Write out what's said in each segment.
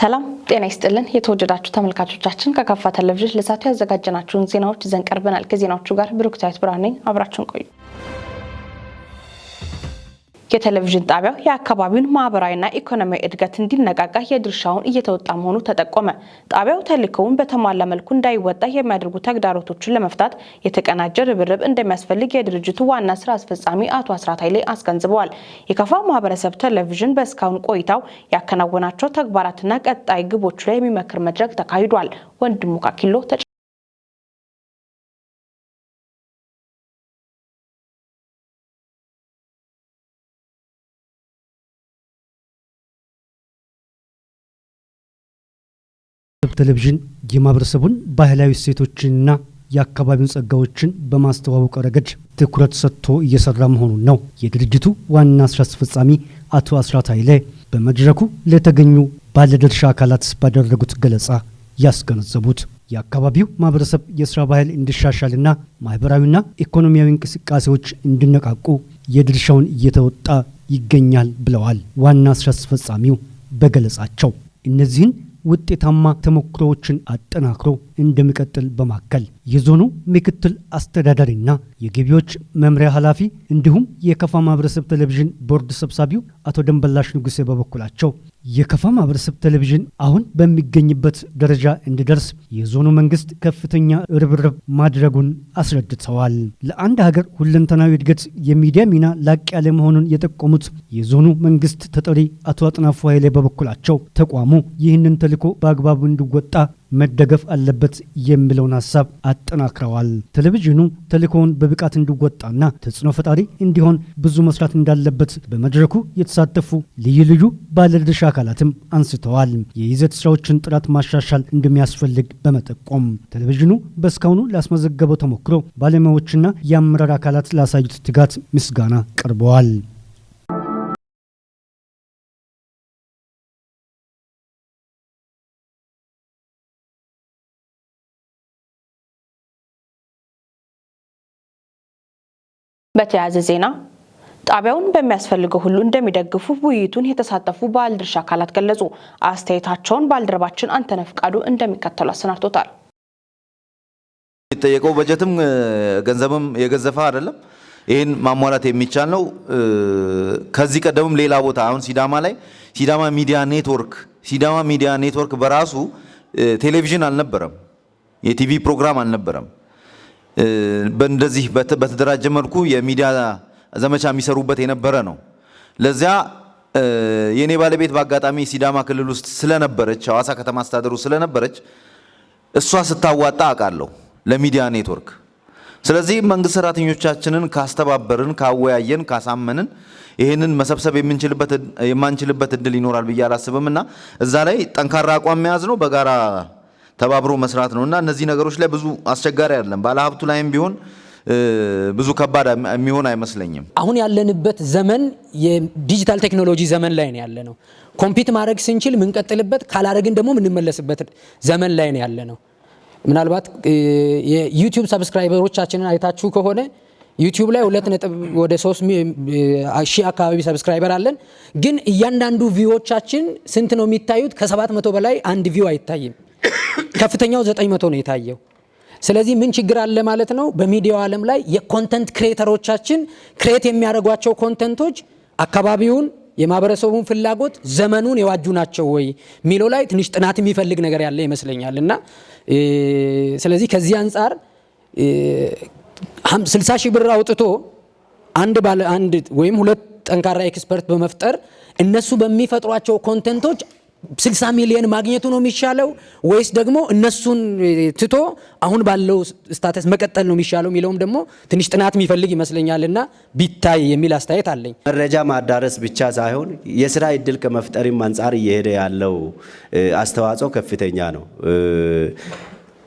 ሰላም ጤና ይስጥልን። የተወደዳችሁ ተመልካቾቻችን፣ ከካፋ ቴሌቪዥን ለሰዓቱ ያዘጋጀናችሁን ዜናዎች ይዘን ቀርበናል። ከዜናዎቹ ጋር ብሩክታዊት ብርሃን ነኝ። አብራችሁን ቆዩ። የቴሌቪዥን ጣቢያው የአካባቢውን ማህበራዊና ኢኮኖሚያዊ እድገት እንዲነቃቃ የድርሻውን እየተወጣ መሆኑ ተጠቆመ። ጣቢያው ተልዕኮውን በተሟላ መልኩ እንዳይወጣ የሚያደርጉ ተግዳሮቶችን ለመፍታት የተቀናጀ ርብርብ እንደሚያስፈልግ የድርጅቱ ዋና ስራ አስፈጻሚ አቶ አስራት ኃይሌ አስገንዝበዋል። የካፋ ማህበረሰብ ቴሌቪዥን በእስካሁን ቆይታው ያከናወናቸው ተግባራትና ቀጣይ ግቦቹ ላይ የሚመክር መድረክ ተካሂዷል። ወንድሙ ካኪሎ። ቴሌቪዥን የማህበረሰቡን ባህላዊ እሴቶችንና የአካባቢውን ጸጋዎችን በማስተዋወቅ ረገድ ትኩረት ሰጥቶ እየሰራ መሆኑን ነው የድርጅቱ ዋና ስራ አስፈጻሚ አቶ አስራት ኃይሌ በመድረኩ ለተገኙ ባለድርሻ አካላት ባደረጉት ገለጻ ያስገነዘቡት። የአካባቢው ማህበረሰብ የስራ ባህል እንዲሻሻልና ማህበራዊና ኢኮኖሚያዊ እንቅስቃሴዎች እንዲነቃቁ የድርሻውን እየተወጣ ይገኛል ብለዋል። ዋና ስራ አስፈጻሚው በገለጻቸው እነዚህን ውጤታማ ተሞክሮዎችን አጠናክሮ እንደሚቀጥል በማከል፣ የዞኑ ምክትል አስተዳዳሪና የገቢዎች መምሪያ ኃላፊ እንዲሁም የከፋ ማህበረሰብ ቴሌቪዥን ቦርድ ሰብሳቢው አቶ ደንበላሽ ንጉሴ በበኩላቸው የከፋ ማህበረሰብ ቴሌቪዥን አሁን በሚገኝበት ደረጃ እንዲደርስ የዞኑ መንግስት ከፍተኛ ርብርብ ማድረጉን አስረድተዋል። ለአንድ ሀገር ሁለንተናዊ እድገት የሚዲያ ሚና ላቅ ያለ መሆኑን የጠቆሙት የዞኑ መንግስት ተጠሪ አቶ አጥናፉ ኃይሌ በበኩላቸው ተቋሙ ይህንን ተልዕኮ በአግባቡ እንዲወጣ መደገፍ አለበት የሚለውን ሀሳብ አጠናክረዋል። ቴሌቪዥኑ ተልዕኮውን በብቃት እንዲወጣና ተጽዕኖ ፈጣሪ እንዲሆን ብዙ መስራት እንዳለበት በመድረኩ የተሳተፉ ልዩ ልዩ ባለድርሻ አካላትም አንስተዋል። የይዘት ስራዎችን ጥራት ማሻሻል እንደሚያስፈልግ በመጠቆም ቴሌቪዥኑ በእስካሁኑ ላስመዘገበው ተሞክሮ ባለሙያዎችና የአመራር አካላት ላሳዩት ትጋት ምስጋና ቀርበዋል። በተያያዘ ዜና ጣቢያውን በሚያስፈልገው ሁሉ እንደሚደግፉ ውይይቱን የተሳተፉ ባለድርሻ አካላት ገለጹ። አስተያየታቸውን ባልደረባችን አንተነህ ፍቃዱ እንደሚከተሉ አሰናድቶታል። የሚጠየቀው በጀትም ገንዘብም የገዘፈ አይደለም። ይህን ማሟላት የሚቻል ነው። ከዚህ ቀደምም ሌላ ቦታ አሁን ሲዳማ ላይ ሲዳማ ሚዲያ ኔትወርክ፣ ሲዳማ ሚዲያ ኔትወርክ በራሱ ቴሌቪዥን አልነበረም፣ የቲቪ ፕሮግራም አልነበረም። በእንደዚህ በተደራጀ መልኩ የሚዲያ ዘመቻ የሚሰሩበት የነበረ ነው። ለዚያ የኔ ባለቤት በአጋጣሚ ሲዳማ ክልል ውስጥ ስለነበረች፣ ሐዋሳ ከተማ አስተዳደሩ ስለነበረች እሷ ስታዋጣ አውቃለሁ ለሚዲያ ኔትወርክ። ስለዚህ መንግስት ሰራተኞቻችንን ካስተባበርን፣ ካወያየን፣ ካሳመንን ይህንን መሰብሰብ የምንችልበት የማንችልበት እድል ይኖራል ብዬ አላስብም እና እዛ ላይ ጠንካራ አቋም መያዝ ነው፣ በጋራ ተባብሮ መስራት ነው እና እነዚህ ነገሮች ላይ ብዙ አስቸጋሪ አይደለም። ባለሀብቱ ላይም ቢሆን ብዙ ከባድ የሚሆን አይመስለኝም። አሁን ያለንበት ዘመን የዲጂታል ቴክኖሎጂ ዘመን ላይ ነው ያለነው። Compete ማድረግ ስንችል የምንቀጥልበት፣ ካላረግን ደግሞ የምንመለስበት ዘመን ላይ ነው ያለነው። ምናልባት የ YouTube subscriber ኦቻችንን አይታችሁ ከሆነ YouTube ላይ 2 ነጥብ ወደ 3 ሺህ አካባቢ subscriber አለን። ግን እያንዳንዱ view ዎቻችን ስንት ነው የሚታዩት? ከ700 በላይ አንድ view አይታይም። ከፍተኛው 900 ነው የታየው። ስለዚህ ምን ችግር አለ ማለት ነው? በሚዲያው ዓለም ላይ የ content creator ኦቻችን create የሚያደርጓቸው content ኦች አካባቢውን፣ የማህበረሰቡን ፍላጎት፣ ዘመኑን የዋጁ ናቸው ወይ የሚለው ላይ ትንሽ ጥናት የሚፈልግ ነገር ያለ ይመስለኛል። እና ስለዚህ ከዚህ አንጻር 60 ሺህ ብር አውጥቶ አንድ ባለ አንድ ወይም ሁለት ጠንካራ expert በመፍጠር እነሱ በሚፈጥሯቸው content ኦች 60 ሚሊዮን ማግኘቱ ነው የሚሻለው ወይስ ደግሞ እነሱን ትቶ አሁን ባለው status መቀጠል ነው የሚሻለው የሚለውም ደግሞ ትንሽ ጥናት የሚፈልግ ይመስለኛል እና ቢታይ የሚል አስተያየት አለኝ። መረጃ ማዳረስ ብቻ ሳይሆን የስራ እድል ከመፍጠርም አንጻር እየሄደ ያለው አስተዋጽኦ ከፍተኛ ነው።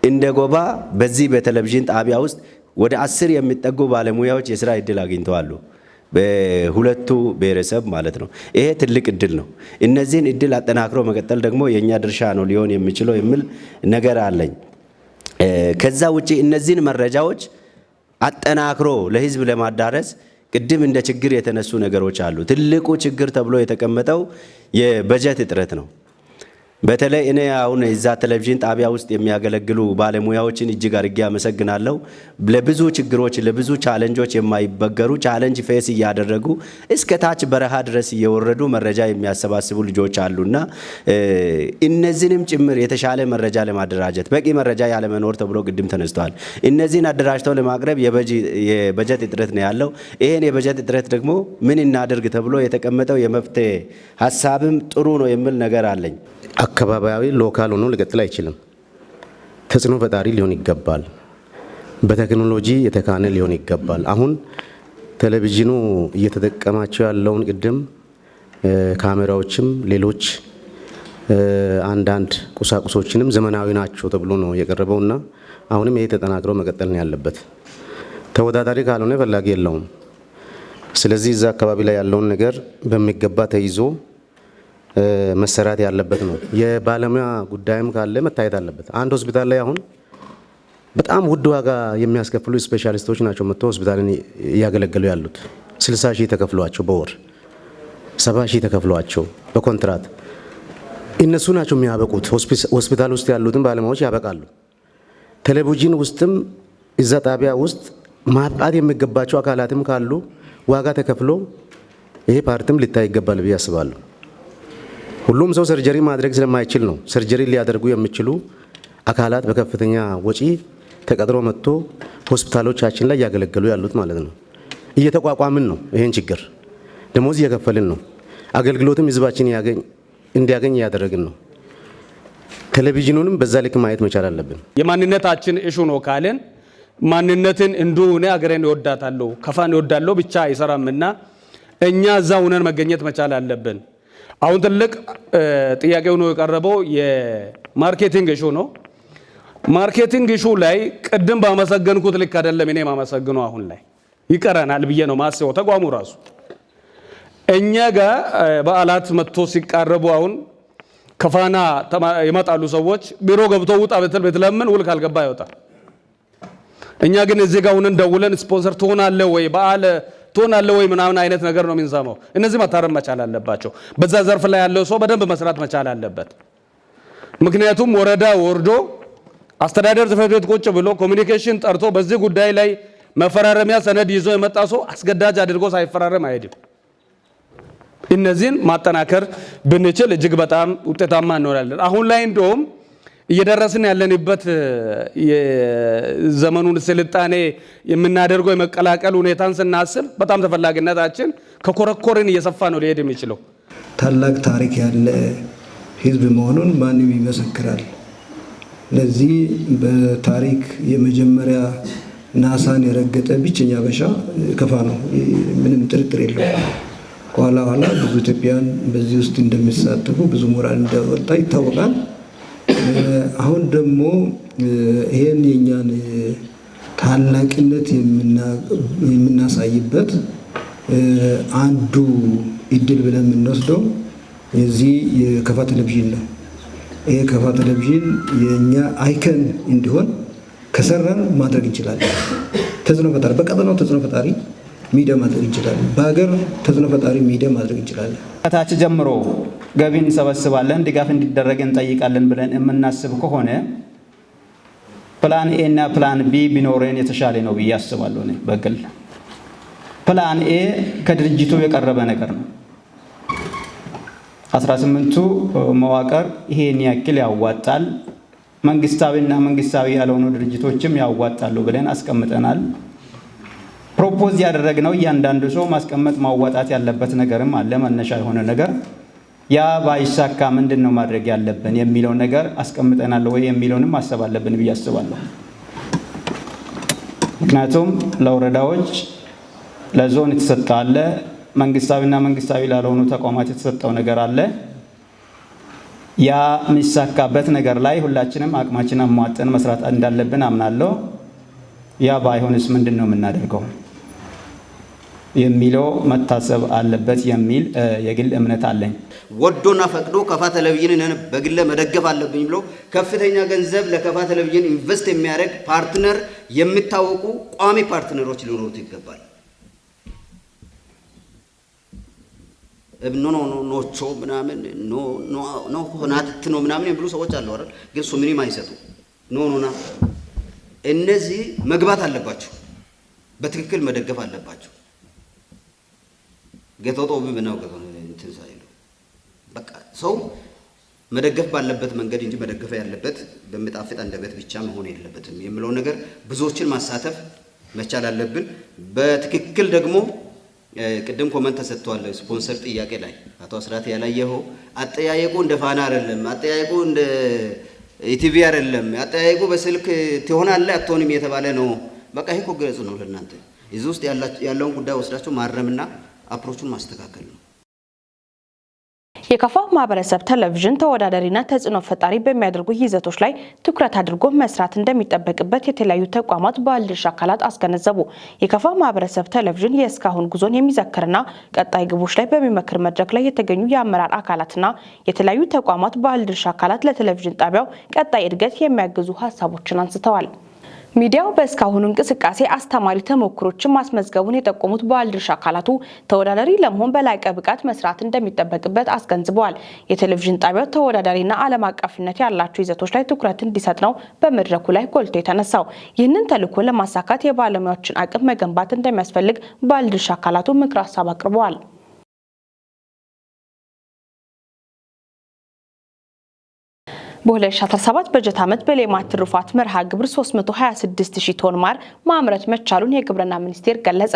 እንደ ጎባ በዚህ በቴሌቪዥን ጣቢያ ውስጥ ወደ 10 የሚጠጉ ባለሙያዎች የስራ እድል አግኝተዋል። በሁለቱ ብሔረሰብ ማለት ነው። ይሄ ትልቅ እድል ነው። እነዚህን እድል አጠናክሮ መቀጠል ደግሞ የእኛ ድርሻ ነው ሊሆን የሚችለው የሚል ነገር አለኝ። ከዛ ውጪ እነዚህን መረጃዎች አጠናክሮ ለህዝብ ለማዳረስ ቅድም እንደ ችግር የተነሱ ነገሮች አሉ። ትልቁ ችግር ተብሎ የተቀመጠው የበጀት እጥረት ነው። በተለይ እኔ አሁን እዛ ቴሌቪዥን ጣቢያ ውስጥ የሚያገለግሉ ባለሙያዎችን እጅግ አድርጌ አመሰግናለሁ። ለብዙ ችግሮች፣ ለብዙ challenge ኦች የማይበገሩ፣ challenge face እያደረጉ እስከ ታች በረሃ ድረስ እየወረዱ መረጃ የሚያሰባስቡ ልጆች አሉና እነዚህንም ጭምር የተሻለ መረጃ ለማደራጀት በቂ መረጃ ያለመኖር ተብሎ ቅድም ተነስተዋል። እነዚህን አደራጅተው ለማቅረብ የበጀት እጥረት ነው ያለው። ይሄን የበጀት እጥረት ደግሞ ምን እናደርግ ተብሎ የተቀመጠው የመፍትሄ ሀሳብም ጥሩ ነው የሚል ነገር አለኝ። አካባቢያዊ local ሆኖ ሊቀጥል አይችልም። ተጽዕኖ ፈጣሪ ሊሆን ይገባል። በቴክኖሎጂ የተካነ ሊሆን ይገባል። አሁን ቴሌቪዥኑ እየተጠቀማቸው ያለውን ቅድም ካሜራዎችም ሌሎች አንዳንድ ቁሳቁሶችንም ዘመናዊ ናቸው ተብሎ ነው የቀረበውና አሁንም ይሄ ተጠናክሮ መቀጠል ነው ያለበት። ተወዳዳሪ ካልሆነ ፈላጊ የለውም። ስለዚህ እዛ አካባቢ ላይ ያለውን ነገር በሚገባ ተይዞ መሰራት ያለበት ነው። የባለሙያ ጉዳይም ካለ መታየት አለበት። አንድ ሆስፒታል ላይ አሁን በጣም ውድ ዋጋ የሚያስከፍሉ ስፔሻሊስቶች ናቸው መጥተው ሆስፒታልን እያገለገሉ ያሉት። 60 ሺህ ተከፍሏቸው በወር፣ 70 ሺህ ተከፍሏቸው በኮንትራት እነሱ ናቸው የሚያበቁት። ሆስፒታል ውስጥ ያሉትን ባለሙያዎች ያበቃሉ። ቴሌቪዥን ውስጥም እዛ ጣቢያ ውስጥ ማብቃት የሚገባቸው አካላትም ካሉ ዋጋ ተከፍሎ ይሄ part ም ሊታይ ይገባል ብዬ አስባለሁ። ሁሉም ሰው surgery ማድረግ ስለማይችል ነው። Surgery ሊያደርጉ የሚችሉ አካላት በከፍተኛ ወጪ ተቀጥሮ መጥቶ ሆስፒታሎቻችን ላይ እያገለገሉ ያሉት ማለት ነው። እየተቋቋምን ነው። ይሄን ችግር ደሞዝ እየከፈልን ነው። አገልግሎትም ህዝባችን እንዲያገኝ እያደረግን ነው። ቴሌቪዥኑንም በዛ ልክ ማየት መቻል አለብን። የማንነታችን issue ነው ካልን ማንነትን እንዲሁ እኔ ሀገሬን እወዳታለሁ፣ ከፋን እወዳለሁ ብቻ አይሰራምና እኛ እዛ ሆነን መገኘት መቻል አለብን። አሁን ትልቅ ጥያቄ ሆኖ የቀረበው የ marketing issue ነው። Marketing issue ላይ ቅድም ባመሰገንኩት ልክ አይደለም እኔ ማመሰግነው፣ አሁን ላይ ይቀረናል ብዬ ነው ማስበው። ተቋሙ ራሱ እኛ ጋር በዓላት መጥቶ ሲቃረቡ አሁን ከፋና ይመጣሉ ሰዎች፣ ቢሮ ገብቶ ውጣ ብትል ብትለምን ውል ካልገባ አይወጣም። እኛ ግን እዚህ ጋር ሆነን ደውለን ስፖንሰር ትሆናለህ ወይ፣ በዓል ትሆናለህ ወይ ምናምን አይነት ነገር ነው የምንሰማው። እነዚህ መታረም መቻል አለባቸው። በዛ ዘርፍ ላይ ያለው ሰው በደንብ መስራት መቻል አለበት። ምክንያቱም ወረዳ ወርዶ አስተዳደር ጽሕፈት ቤት ቁጭ ብሎ communication ጠርቶ በዚህ ጉዳይ ላይ መፈራረሚያ ሰነድ ይዞ የመጣ ሰው አስገዳጅ አድርጎ ሳይፈራረም አይሄድም። እነዚህን ማጠናከር ብንችል እጅግ በጣም ውጤታማ እንሆናለን። አሁን ላይ እንደውም እየደረስን ያለንበት የዘመኑን ስልጣኔ የምናደርገው የመቀላቀል ሁኔታን ስናስብ በጣም ተፈላጊነታችን ከኮረኮርን እየሰፋ ነው ሊሄድ የሚችለው። ታላቅ ታሪክ ያለ ህዝብ መሆኑን ማንም ይመሰክራል። ለዚህ በታሪክ የመጀመሪያ ናሳን የረገጠ ብቸኛ አበሻ ከፋ ነው። ምንም ጥርጥር የለውም። ኋላ ኋላ ብዙ ኢትዮጵያውያን በዚህ ውስጥ እንደሚሳተፉ፣ ብዙ ምሁራን እንደወጣ ይታወቃል። አሁን ደግሞ ይሄን የኛን ታላቅነት የምናሳይበት አንዱ እድል ብለን የምንወስደው የዚህ የከፋ ቴሌቪዥን ነው። ይሄ ከፋ ቴሌቪዥን የእኛ icon እንዲሆን ከሰራን ማድረግ እንችላለን። ተጽዕኖ ፈጣሪ፣ በቀጠናው ተጽዕኖ ፈጣሪ ሚዲያ ማድረግ እንችላለን። በሀገር ተጽዕኖ ፈጣሪ ሚዲያ ማድረግ እንችላለን። ከታች ጀምሮ ገቢ እንሰበስባለን፣ ድጋፍ እንዲደረግ እንጠይቃለን ብለን የምናስብ ከሆነ plan A እና plan B ቢኖረን የተሻለ ነው ብዬ አስባለሁ። እኔ በግል plan A ከድርጅቱ የቀረበ ነገር ነው። 18ቱ መዋቅር ይሄን ያክል ያዋጣል፣ መንግስታዊና መንግስታዊ ያልሆኑ ድርጅቶችም ያዋጣሉ ብለን አስቀምጠናል። Propose ያደረግነው እያንዳንዱ ሰው ማስቀመጥ ማዋጣት ያለበት ነገርም አለ፣ መነሻ የሆነ ነገር። ያ ባይሳካ ምንድን ነው ማድረግ ያለብን የሚለው ነገር አስቀምጠናል ወይ የሚለውንም ማሰብ አለብን ብዬ አስባለሁ። ምክንያቱም ለወረዳዎች፣ ለዞን የተሰጠ አለ፣ መንግስታዊና መንግስታዊ ላልሆኑ ተቋማት የተሰጠው ነገር አለ። ያ የሚሳካበት ነገር ላይ ሁላችንም አቅማችን አሟጠን መስራት እንዳለብን አምናለሁ። ያ ባይሆንስ ምንድን ነው የምናደርገው የሚለው መታሰብ አለበት የሚል የግል እምነት አለኝ። ወዶና ፈቅዶ ከፋ ቴሌቪዥንን በግለ መደገፍ አለብኝ ብሎ ከፍተኛ ገንዘብ ለከፋ ቴሌቪዥን invest የሚያደርግ partner፣ የሚታወቁ ቋሚ partner ኦች ሊኖሩት ይገባል። ኖ ኖ ኖቾ ምናምን ኖ ኖ ኖ ናት ነው ምናምን የሚሉ ሰዎች አሉ አይደል? ግን ሱምኒም አይሰጡ ኖ ኖ ና እነዚህ መግባት አለባቸው። በትክክል መደገፍ አለባቸው። ገተጦ ብነው እንትን ሳይሉ በቃ ሰው መደገፍ ባለበት መንገድ እንጂ መደገፍ ያለበት በሚጣፍጥ አንደበት ብቻ መሆን የለበትም የሚለው ነገር ብዙዎችን ማሳተፍ መቻል አለብን። በትክክል ደግሞ ቅድም comment ተሰጥቷል። ስፖንሰር ጥያቄ ላይ አቶ አስራት ያላየኸው አጠያየቁ እንደ ፋና አይደለም፣ አጠያየቁ እንደ ኢቲቪ አይደለም፣ አጠያየቁ በስልክ ትሆናለህ አትሆንም የተባለ ነው። በቃ ይሄ እኮ ግልጽ ነው ለእናንተ። እዚህ ውስጥ ያለውን ጉዳይ ወስዳችሁ ማረምና approach ኡን ማስተካከል ነው። የከፋ ማህበረሰብ ቴሌቪዥን ተወዳዳሪና ተጽዕኖ ፈጣሪ በሚያደርጉ ይዘቶች ላይ ትኩረት አድርጎ መስራት እንደሚጠበቅበት የተለያዩ ተቋማት ባለድርሻ አካላት አስገነዘቡ። የከፋ ማህበረሰብ ቴሌቪዥን የእስካሁን ጉዞን የሚዘክርና ቀጣይ ግቦች ላይ በሚመክር መድረክ ላይ የተገኙ የአመራር አካላትና የተለያዩ ተቋማት ባለድርሻ አካላት ለቴሌቪዥን ጣቢያው ቀጣይ እድገት የሚያግዙ ሀሳቦችን አንስተዋል። ሚዲያው በእስካሁኑ እንቅስቃሴ አስተማሪ ተሞክሮችን ማስመዝገቡን የጠቆሙት ባለድርሻ አካላቱ ተወዳዳሪ ለመሆን በላቀ ብቃት መስራት እንደሚጠበቅበት አስገንዝበዋል። የቴሌቪዥን ጣቢያው ተወዳዳሪና ዓለም አቀፍነት ያላቸው ይዘቶች ላይ ትኩረት እንዲሰጥ ነው በመድረኩ ላይ ጎልቶ የተነሳው። ይህንን ተልዕኮ ለማሳካት የባለሙያዎችን አቅም መገንባት እንደሚያስፈልግ ባለድርሻ አካላቱ ምክረ ሀሳብ አቅርበዋል። በ2017 በጀት ዓመት በሌማት ትሩፋት መርሃ ግብር 326 ሺህ ቶን ማር ማምረት መቻሉን የግብርና ሚኒስቴር ገለጸ።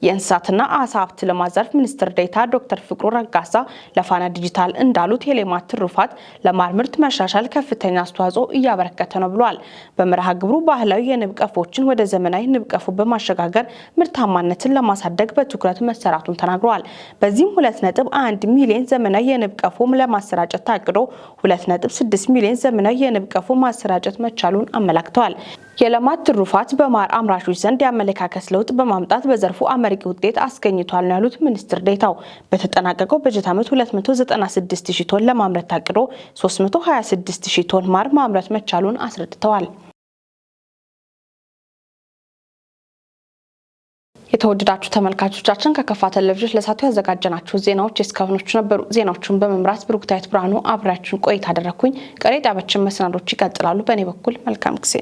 የእንስሳትና አሳ ሀብት ልማት ዘርፍ ሚኒስትር ዴኤታ ዶክተር ፍቅሩ ረጋሳ ለፋና ዲጂታል እንዳሉት የሌማት ትሩፋት ለማር ምርት መሻሻል ከፍተኛ አስተዋጽኦ እያበረከተ ነው ብለዋል። በመርሃ ግብሩ ባህላዊ የንብ ቀፎችን ወደ ዘመናዊ ንብ ቀፎ በማሸጋገር ምርታማነትን ለማሳደግ በትኩረት መሰራቱን ተናግረዋል። በዚህም 2.1 ሚሊዮን ዘመናዊ የንብ ቀፎ ለማሰራጨት ታቅዶ 2.6 ሚሊዮን ዘመናዊ የንብ ቀፎ ማሰራጨት መቻሉን አመላክተዋል። የሌማት ትሩፋት በማር አምራቾች ዘንድ የአመለካከት ለውጥ በማምጣት በዘርፉ አመርቂ ውጤት አስገኝቷል ነው ያሉት ሚኒስትር ዴኤታው። በተጠናቀቀው በጀት ዓመት 296 ሺህ ቶን ለማምረት ታቅዶ 326 ሺህ ቶን ማር ማምረት መቻሉን አስረድተዋል። የተወደዳችሁ ተመልካቾቻችን፣ ከከፋ ቴሌቪዥን ለሰዓቱ ያዘጋጀናቸው ዜናዎች የእስካሁኖቹ ነበሩ። ዜናዎቹን በመምራት ብሩክታዊት ብርሃኑ አብሬያችሁን ቆይታ አደረግኩኝ። ቀሪ ጣቢያችን መሰናዶች ይቀጥላሉ። በእኔ በኩል መልካም ጊዜ።